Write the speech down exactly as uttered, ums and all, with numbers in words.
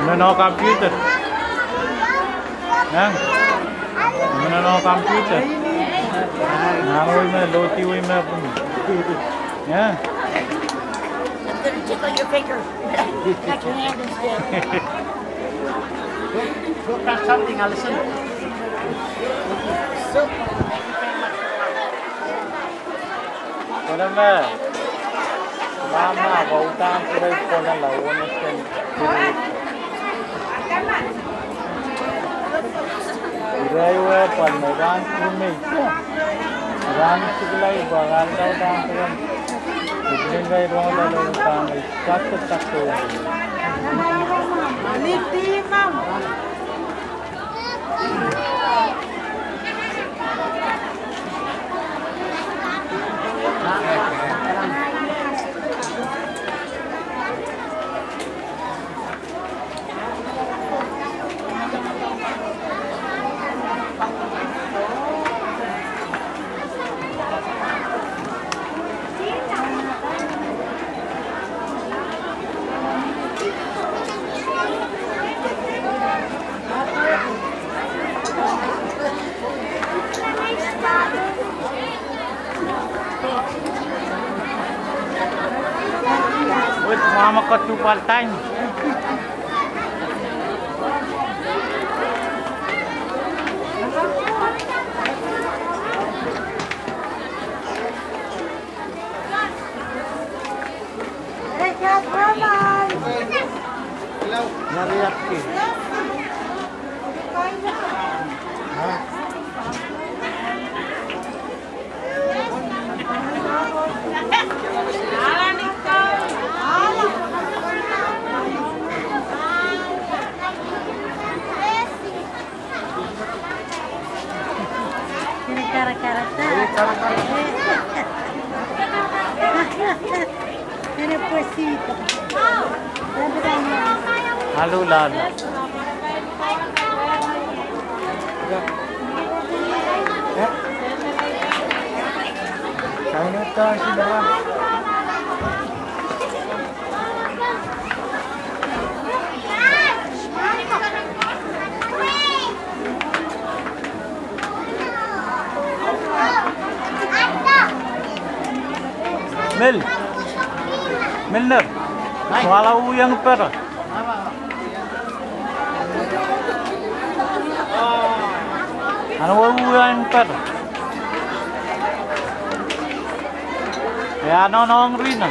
Meno computer. Eh? Meno computer. Nan wei me, lohdi wei me pun. Eh? I'm gonna tickle your finger. Got your hand instead. Go, go grab something, Allison. Kone me, mama, waudahn pwurehng pwonala wonesen. Irail wehpwal me rahn kumei. Rahn sikilail pwe rahn laudahn pwurehng. Ipwin irail rongala laudahn me sakte sakte. Wet mama katuhpwal time. Alo, lala. Mil. Milner. Wala uhiong pere. Anahne uhiong pere. E anahne ong Rina.